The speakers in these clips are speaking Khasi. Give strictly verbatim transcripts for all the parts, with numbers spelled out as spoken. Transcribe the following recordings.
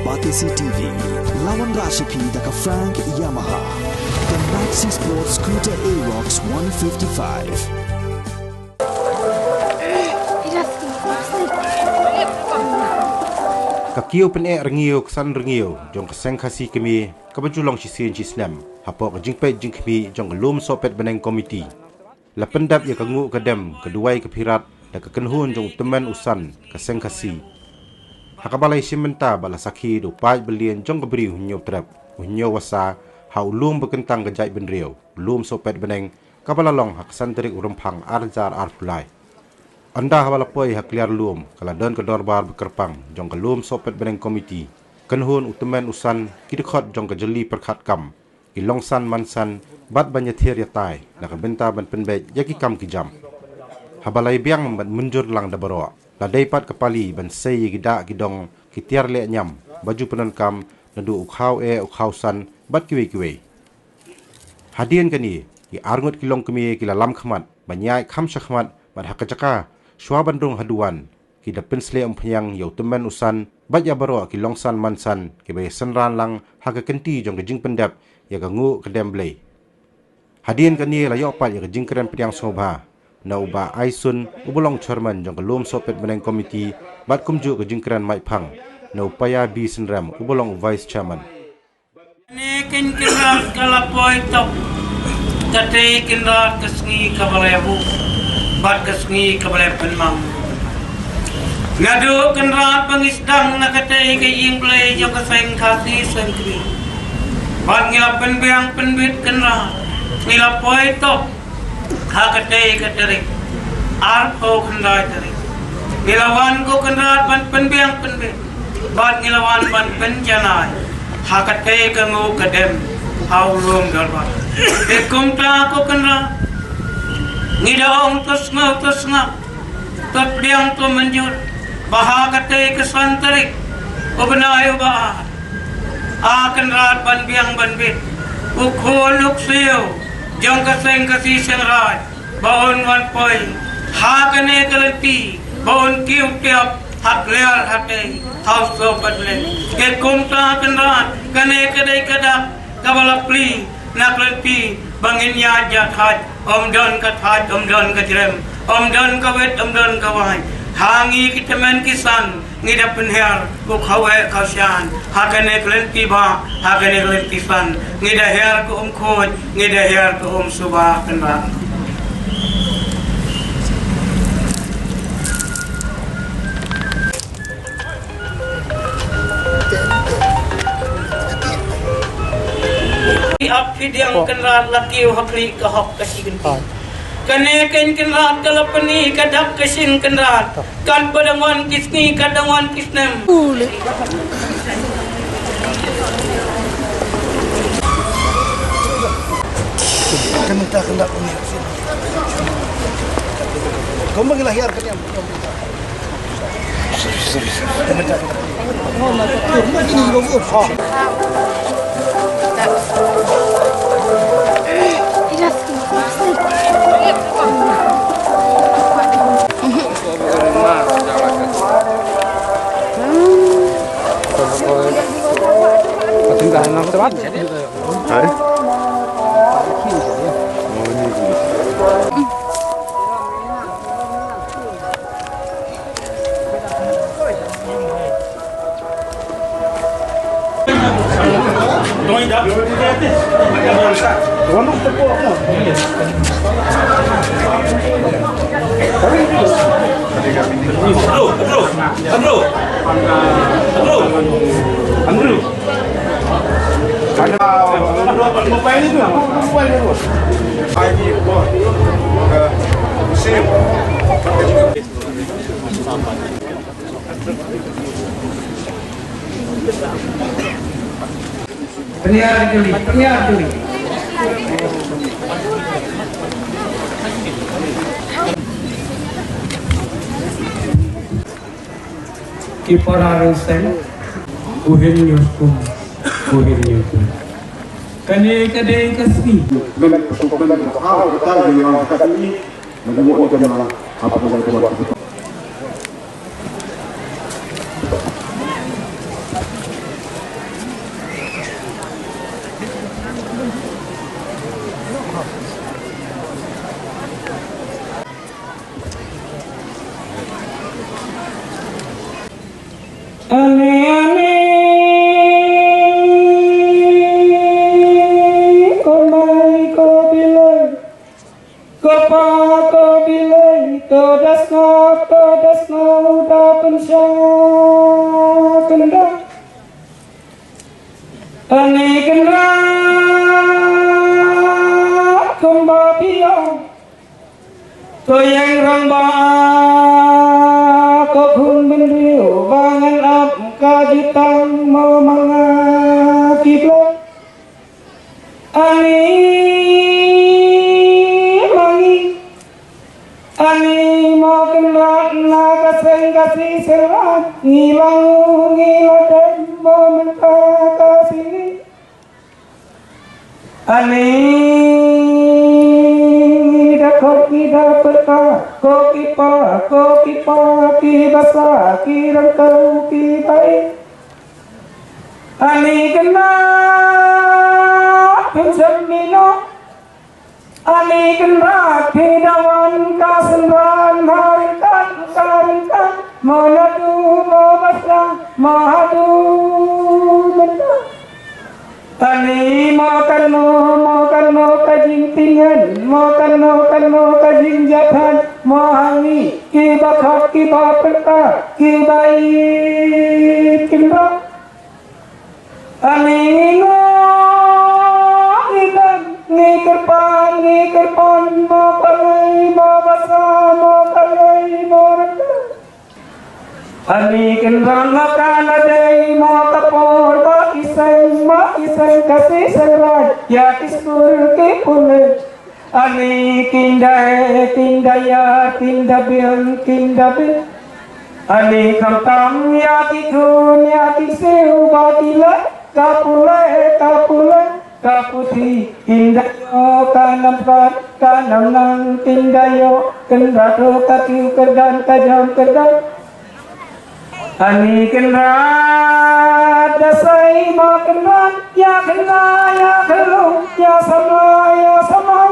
Batesi T V, la wanrah sha phi da ka Frank Yamaha, ka Maxi Sport Scooter Aerox one fifty-five. Ka kiew pyneh rngiew ka san rngiew jong ka seng Khasi kmie kaba ju long shisien shisnem hapoh ka jingpeit jingkhmih jong ka Lum Sohpet Bneng Committee. La pyndep ïa ka nguh ka dem, ka duwai ka phirat da ka kynhun jong u tymmen u san ka seng Khasi, ha kaba la ïashim bynta bad la sakhi da u paid balian jong ka Bri u Hynñiewtrep u Hynñiewasa ha u lum ba kyntang ka jaitbynriew, u Lum Sohpet Bneng, kaba la long ha ka san tarik u Rymphang ar hajar arphew lai. Ynda haba la poi ha kliar lum ka la don ka dorbar ba kyrpang jong ka Lum Sohpet Bneng Committee, kynhun u tymmen u san, ki dkhot jong ka jylli pyrkhat kam, ki longsan mansan bad ban ïathir ïatai na ka bynta ban pynbeit ïa ki kam ki jam. Haba la ïabiang bad mynjur lang da baroh, la dei pat ka pali ban sei ïa ki dak ki dong, ki tiar leh ñiam ba ju pyndonkam, naduh u khaw eh, u khaw san bad kiwei kiwei. Hadien kane, ki arngut ki longkmie ki la lam khmat ban ïaid kham shakhmat bad ha ka jaka, shuwa ban rung haduh wan, ki da pynsleh umphniang ïa u tymmen u san bad ïa baroh ki longsan mansan kiba ïasynran lang ha ka kynti jong ka jingpyndep ïa ka nguh ka dem Blei. Hadien kane la ïoh pat ïa ka jingkren pdiang sngewbha na u Bah Aisun uba long chairman jong ka Lum Sohpet Bneng Committee bad kumjuh ka jingkren maitphang na u Paya B Synrem uba long u vice chairman. Kane Kynrad ka la poi tok. Katei Kynrad ka sngi kaba la buh bad ka sngi kaba la pynmang. Naduh Kynrad ba ngi sdang na katei ka ïing Blei jong ka seng Khasi seng Khri, bad ngi la pynbiang pynbit Kynrad, ngi la poi tok ha katei ka tarik, arphew khyndai tarik. Ngi la wan ko Kynrad ban pynbiang pynbit bad ngi la wan ban pynjanai ha katei ka nguh ka dem ha u lum dorbar. Te kumta ko Kynrad, ngi da ong to sngew to sngap, to pdiang to mynjur ba ha katei ka san tarik u bnai uba ar, a Kynrad ban biang ban bit, u khun u ksiew jong ka seng Khasi seng Raij ba un wan poi ha kane ka lynti ba un kiew tiap ha kliar hatei ha u Sohpet Bneng. Te kumta Kynrad, kane ka dei ka dak kaba la plie na ka lynti ba ngin ïaid ïathait, ym don ka thait, ym don ka jrem, ym don ka wit, ym don ka waiñ. Ha ngi ki tymmen ki san ngi da pynhiar u khaweh khawshan ha kane ka lynti ba, ha kane ka lynti san. Ngi da hiar ka umkhuid, ngi da hiar ka umsuba Kynrad. Ap phi diang Kynrad la kiew ha khlieh ka hok ka shi kynti. Kane kein Kynrad ka la pyni ka dak ka shin Kynrad. Katba dang wan ki sngi, katba dang wan ki snem. Kumba ngi la hiar ka niam. Hai. Pynïar juli, pynïar juli. Ki para rynsan, u hin ñiewskum, u hin ñiewskum. Kane ka dei ka sngi. To da sngap, to da sngap, da pynshah kynrad. Ani kynrad kumba phi ong. To ïeng rangbah, ko khun bynriew ba ngan ap, ka jutang mo ma nga ki blei. Ani ma ngi, ani mo kynrad na ka seng Khasi Seng Raij, ngi la ngi la dem mo mynta ka sngi. Ani da khot ngi da pyrta, ko ki pa, ko ki pa, ki basa, ki rangkeu, ki bai. Ani kynrad phin shem mino. Ani kynrad phi da wan ka synran ha ryngkat ka ryngkat. Mo naduh mo basa mo haduh mynta. Ani mo kano mo kano ka jingtyngen, mo kano kano ka jingjahthait, mo ha ngi kiba khot kiba pyrta kiba ïeit kynrad. Ani ngi ngop ngi dang ngi kyrpad ngi kyrpad mo balei mo basa mo balei mo rynda. Ani kynrad la ka la dei mo ka por ba ki seng ba ki seng Khasi Seng Raij ïa ki skul ki pule. Ani kin da eh, kin da ïa, kin da biang, kin da biang. Ani khamtam ïa ki khun ïa ki siew ba ki leh ka pule, ka pule, ka puthi. Kin da ïoh ka nam pat ka nam nang, kin da ïoh kynrad ruh ka kiew kyrdan ka jam kyrdan. Ani kynrad da sei mo kynrad, ïa kynrad ïa kynrad ïa samla ïa samai.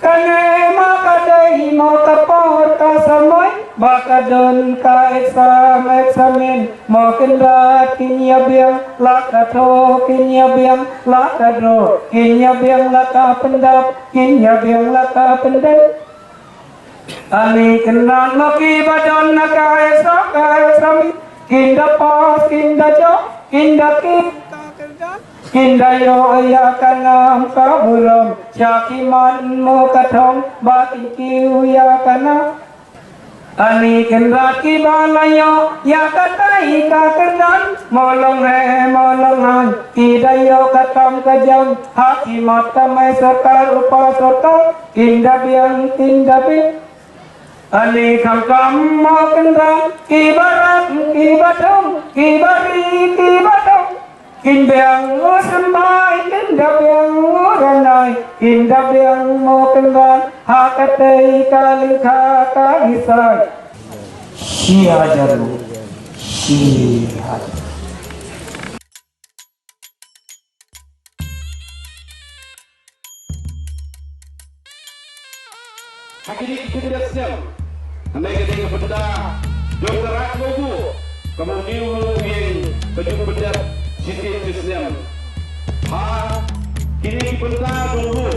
Kane ma ka dei mo ka por ka samai ba ka don ka exam examen. Mo kynrad kin ïa biang la ka thoh, kin ïa biang la ka droh, kin ïa biang la ka pyndap, kin ïa biang la ka pyndep. Ani kynrad mo kiba don na ka exam ka exam, kin da pass kin da jop, kin da kiew ka kyrdan, kin da ïoh ïa ka nam ka burom sha ki mat mo ka thong ba kin kiew ïa ka nam. Ani kynrad kiba la ïoh ïa katai ka kyrdan, mo long heh mo long haiñ, ki da ïoh ka kam ka jam ha ki mat kamai sorkar u pa sorkar. Kin da biang kin da biang. Ani khamtam mo kynrad kiba rat kiba thong, kiba ri kiba thong. Kin biang u symbai, kin da biang u ranai, kin da biang mo kynrad ha katei ka lyngkha ka isai. Shi hajar ruh, shi hajar. Ha kine ki khyndiat snem, ha kane ka dei ka bynta jong ka Raid Mawbur, ka Mawbur u ïeng ka jingpyndep shisien shisnem. Ha kine ki bynta jong u,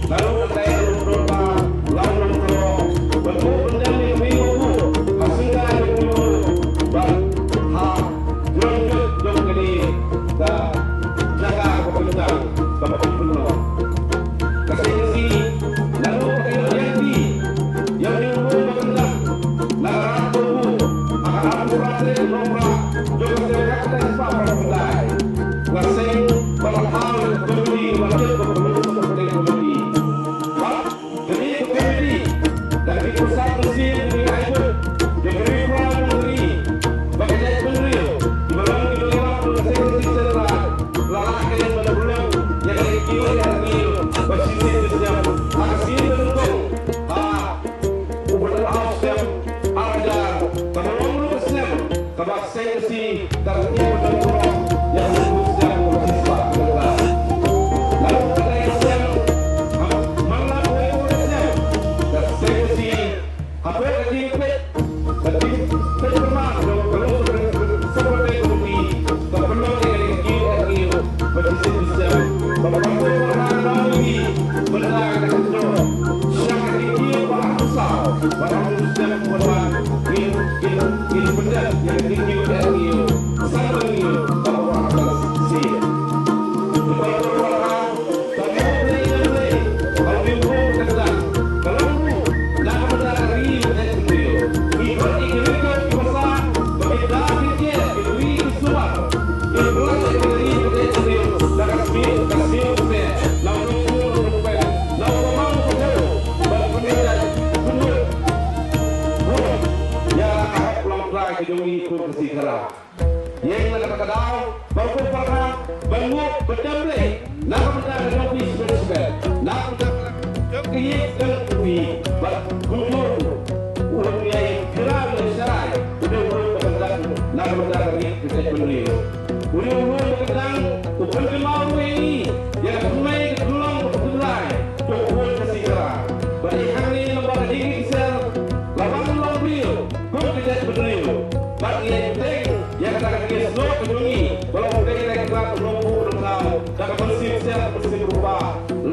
naduh ka dei ka Lum Donbor, Lum Donbor, ban buh pyndem ïa ka Mawbur ha syngkai jong u, bad ha jrong jong kane ka jaka ka bynta ka Mawbur. Ka seng Khasi, naduh ka ïing ka lynti, ïa u Ïewlum ba kynjat, na ka Raid Mawbur, ha ka arphew phra tarik u Nohprah, jong ka seng Khasi Seng Raij. Ka seng ba la thaw ïa ka komiti, ba la tip ba ka komiti, komiti. Bad kane ka komiti, da ka jingpyrsad mynsiem, ka jingaibud jong ka Ri Khura jong ka ri, bad ka jaitbynriew, kiba long ki nongïalam jong ka seng Khasi Seng Raij. La lah kyrpang ban pynlong ïa ka jingkiew jingkiew ba shisien shisnem ha ka sien ba nyngkong ha u Bnai Bhador snem ar hajar, kaba long ruh ka snem kaba ka seng Khasi ka la kiew ban pynlong ïa ka sien ba nyngkong ba shisien shisnem. Lada ka dei ka snem, ha man la ka wei ka snem, ka seng Khasi Hapdeng ka jingpeit, ka jingpeit pynban jong ka Lok Sabha Committee, ka pynlong ïa ka jingkiew jingkiew ba shisien shisien. Ba ban pynlong ïa ka jingkiew ba arphew saw. Ïeng na kata ka daw, barabor barabor, ban nguh, ban kyrpad, na ka bynta ka jong phi shisien shisien, na ka bynta ka jong ka ïing ka jong phi, bad kumjuh, u ïai kyrpad ïa sharai, u dei u ruh ka bynta, na ka bynta ka ri ka jaitbynriew. U dei u ruh ka bynta, u pynkynmaw ruh ïa ngi, ïa ka thymmai ka tynlong ka thymmai, to u khun ka sikara. Bad ïa hangne namar ka dei ki ser, la wan long briew, kum ka jaitbynriew. Bad ngi ïai bteng, ïa kata ka jingïasnoh ka jong ngi, ba long kata ka jingïasnoh ka jong u nongbuh nongthaw, da ka mynsiem siar, ka mynsiem rupa.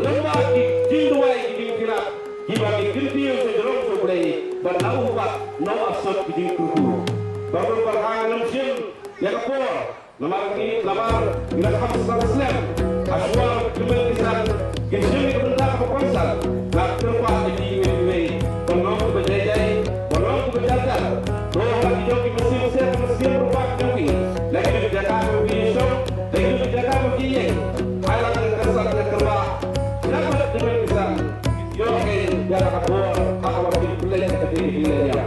Lem bad ki jingduwai ki jingkyrpad, kiba ngi kyntiew sha jrong U Blei, bad na u pat, nang ïasot ki jingkyrkhu. Ba ruh ba ha ngam shim, ïa ka por, namar ngi, namar ngi la kham sdang slem. Hashwa ba ki kmie ki san, ki shim ïa ka bynta kaba kongsan. Nga kyrpad ïa phi iwei pa iwei, ban long kiba jai jai, ban long kiba jar jar. To ha ki jong ki mynsiem siar, ki mynsiem rupa ki jong ki. La ki jaka ba ki shong, la ki jaka ba ki ïeng. Ai la ka san ka kyrpad. Ïa ba ki kmie ki san. Ïoh ki ïa ka bor, ha kaba ki pynleit ka dei ki leit ïa.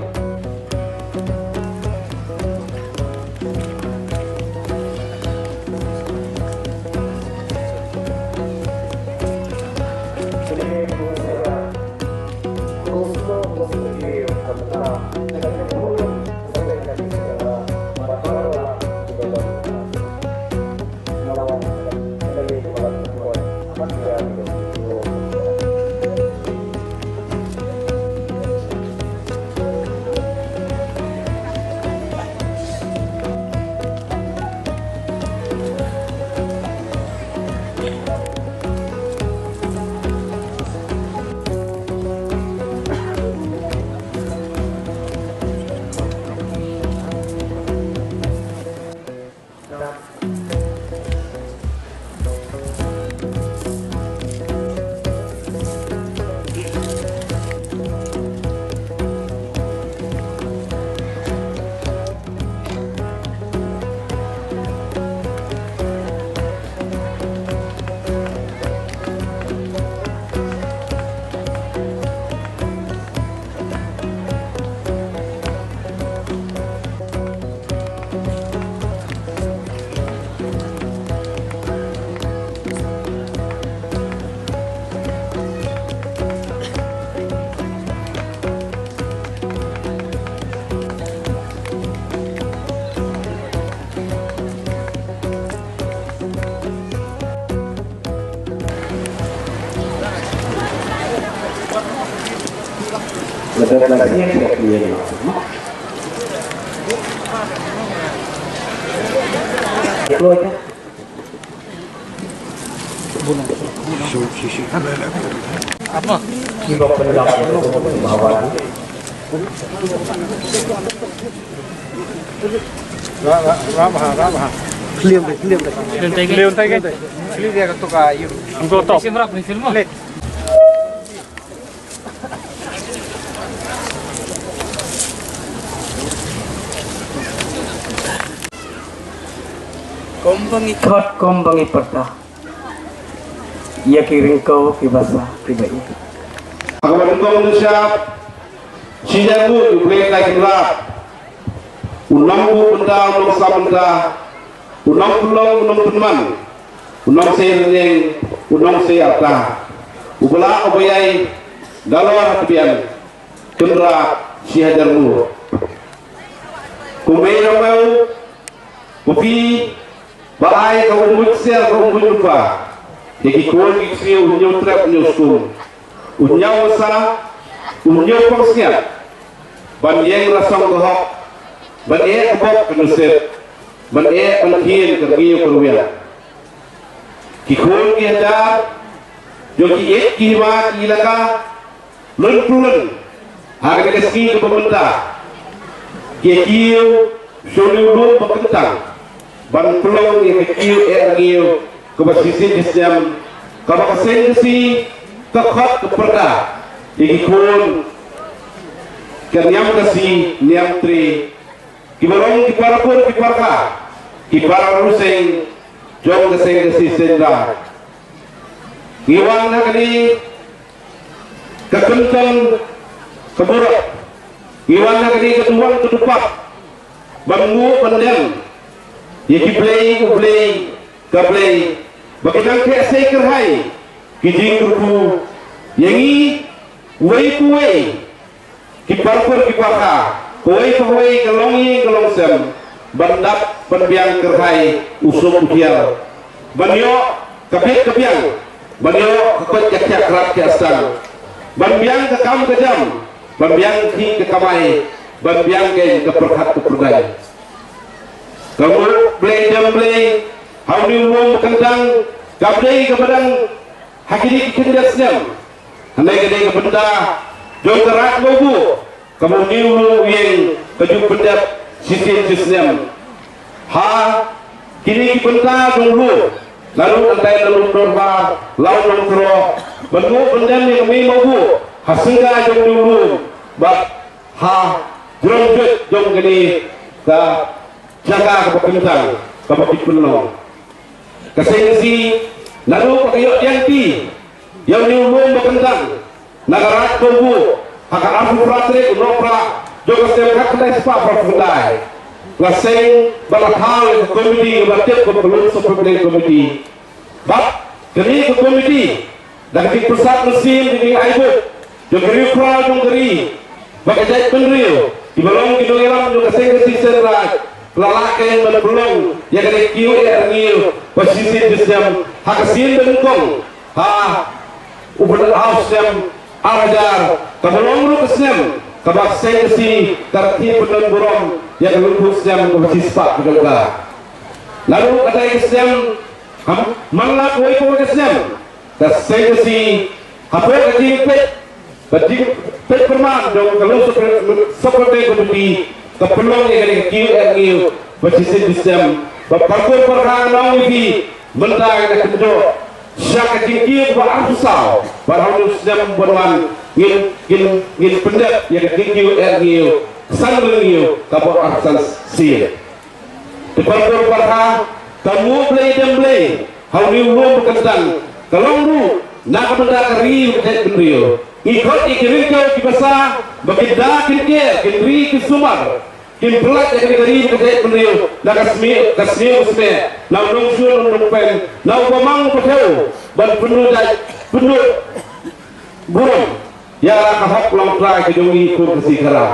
Film dai, film dai. Film dai. Film dai. Film dai. Film dai. Film dai. Film dai. Kum ba ngi khot, kum ba ngi pyrta ïa ki ryngkew ki basa ki ba ïeit. Haba nyngkong nyngshap, shi jar ngut U Blei Trai Kynrad, u nongbuh bynta, u nongsah bynta, u nongpynlong, u nongpynman, u nongseh rynïeng, u nongseh arta, u ba lah u ba ïai, da lor ha tbian Kynrad shi hajar ngut. Kumne ruh, ba phi ba ai ka umbuj siar, ka umbuj lypa ïa ki khun ki ksiew, u ñiew trep, u ñiew skum, u ñiew wasa, u ñiew pansngiat, ban ïeng rasong ka hok, ban ïeh ka bok ka nusip, ban ïeh ban khien ka rngiew ka rwiang. Ki khun ki hajar jong ki ïeit ki hima ki elaka, lun pulun, Ha kane ka sngi kaba mynta ki ïa kiew sha une u lum ba kyntang ban pynlong ïa ka kiew eh rngiew kaba shisien shisnem, kaba ka Seng Khasi ka khot ka pyrta ïa ki khun ka Niam Khasi Niam Tre, kiba long ki parakur ki parkha, ki para ryseng jong ka Seng Khasi Seng Raij. Ngi wan ha kane ka kyntang ka burom, ngi wan ha kane ka duwan ka dupap ban nguh ban dem ïa ki blei, U Blei, ka Blei, ba ki nang khreh sei kyrhai ki jingkyrkhu ïa ngi uwei pa uwei, ki parkur ki parkha, kawei pa kawei, ka longïing ka longsem, ban dap ban biang kyrhai u suk u thiar, ban ïoh ka bit ka biang, ban ïoh ka koit ka khiah, ka rat ka sdang, ban biang ka kam ka jam, ban biang ka khih ka kamai, ban biang ka pyrkhat ka pyrdaiñ. Ka mut Blei dem Blei ha une u lum ba kyntang, kaba dei kaba dang ha kine ki khyndiat snem. Hynrei ka dei ka bynta jong ka Raid Mawbuh kaba une u lum u ïeng ka ju pyndep shisien shisnem. Ha kine ki bynta jong u lum, naduh hangtai na Lumdorbar, la u Nongtharoh, ban nguh ban dem ïa ka Mei Mawbuh ha shyngkai jong une u lum bad ha jrong juit jong kane ka jaka kaba kyntang kaba ki pynlong. Ka Seng Khasi naduh ba ka ïoh diengphna ïa une u lum ba kyntang na ka Raid Mawbuh ha ka arphew phra tarik u Nohprah jong ka snem khatkhyndai spah phraphew khyndai, la seng bad la thaw ïa ka komiti kaba tip kum ka Lum Saw Phew Bneng Komiti. Bad kane ka komiti, da ka jingpyrsad mynsiem, ka jingaibuk jong ki riewkhraw jong ka ri bad ka jaitbynriew, kiba long ki nongïalam jong ka Seng Khasi Seng Raij, la lah keiñ ban pynlong ïa kane ka kiew eh rngiew ba shisien shisnem ha ka sien ba nyngkong, ha u bnai, ha u snem ar hajar, kaba long ruh ka snem kaba ka Seng Khasi ka rkhie pyndonburom ïa ka lyngkhuh snem kaba shispah ka jong ka. Naduh katai ka snem, ha man la kawei kawei ka snem, ka Seng Khasi, hapoh ka jingpeit, ka jingpeit pyrman jong ka Lum Saw Phew Bneng Komiti, ka pynlong ïa kane ka kiew eh rngiew ba shisien shisnem, ba parkur parkha, nga ong ïa phi, mynta ngi la kynjoh sha ka jingkiew kaba arphew saw, bad ha une u snem ban wan ngin, ngin, ngin pyndep ïa ka jingkiew eh rngiew, san rngiew kaba arphew san sien. Te parkur parkha, ka nguh Blei dem Blei ha une u lum ba kyntang, ka long ruh na ka bynta ka ri bad ka jaitbynriew. Ngi khot ïa ki ryngkew ki basa ba kin da kin ker, kin ri kin sumar, kin pyllait ïa kane ka ri bad ka jaitbynriew na ka sniew, ka sniew ka snieh, na u nongshun u nongpeng, na uba mang uba thew, ban pynduh jait, pynduh burom ïa la ka hok longtrai ka jong ngi khun Khasi Khara.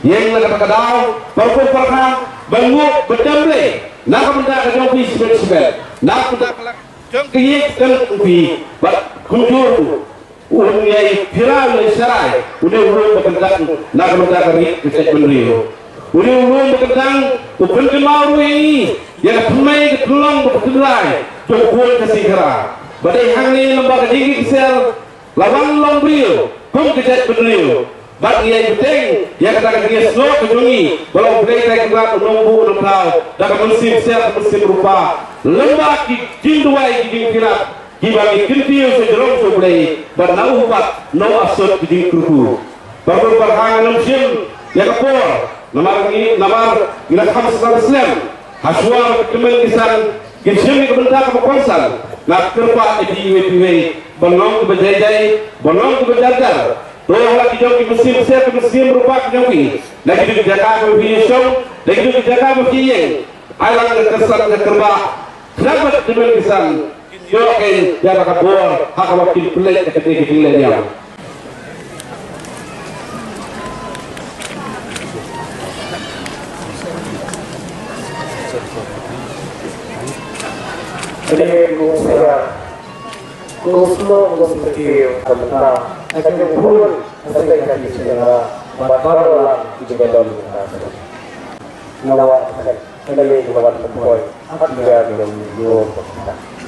Ïeng na kata ka daw, parkur parkha, ban nguh ban dem Blei na ka bynta ka jong phi shimet shimet, na ka bynta ka lak jong ka ïing ka sem jong phi, bad kumjuh ruh u hynñiewphyra u Lainsharai, une u lum ba kyntang na ka bynta ka ri ka jaitbynriew. Une u lum ba kyntang u pynkynmaw ruh ïa ngi ïa ka thymmei ka tynlong bad ka tynrai jong u khun Khasi Khara. Ba dei hangne lem bad ka jingkit ksiar, la wan long briew kum ka jaitbynriew. Bad ngi ïai bteng ïa kata ka jingïasnoh ka jong ngi, ba la U Blei Trai Kynrad, U Nongbuh U Nongthaw, da ka mynsiem ksiar ka mynsiem rupa, lem bad ki jingduwai ki jingpyrkhat kiba ngi kyntiew sha jrong sha U Blei, bad na u pat na u asot ki jingkyrkhu. Parkur parkha, ngam shim ïa ka por, namar ngi, namar ngi la kham san snem. Hashuwa ba ki tymmen ki san kin shim ïa ka bynta kaba kongsan, nga kyrpad ïa phi iwei pa iwei ban long kiba jai jai, ban long kiba jar jar. To ha la ki jong ki mynsiem ksiar ki mynsiem rupa ki jong phi, na ki jong ki jaka ba phi ïashong, na ki jong ki jaka ba phi ïeng, ai lang ka kyrsan ka kyrbah, khnang ba ki tymmen ki san kin ïoh keiñ ïa la ka bor ha kaba kin pynleit ïa ka jingleh niam. Kane ka ksiar, ka snoh ka snoh ka mynta, ka jingpynbun ka snoh ka snoh, bad baroh lang ki jingdon ka snoh. Nga wad kane ka wad ka poi, ha ki ïa ki ïa ki ïa ki.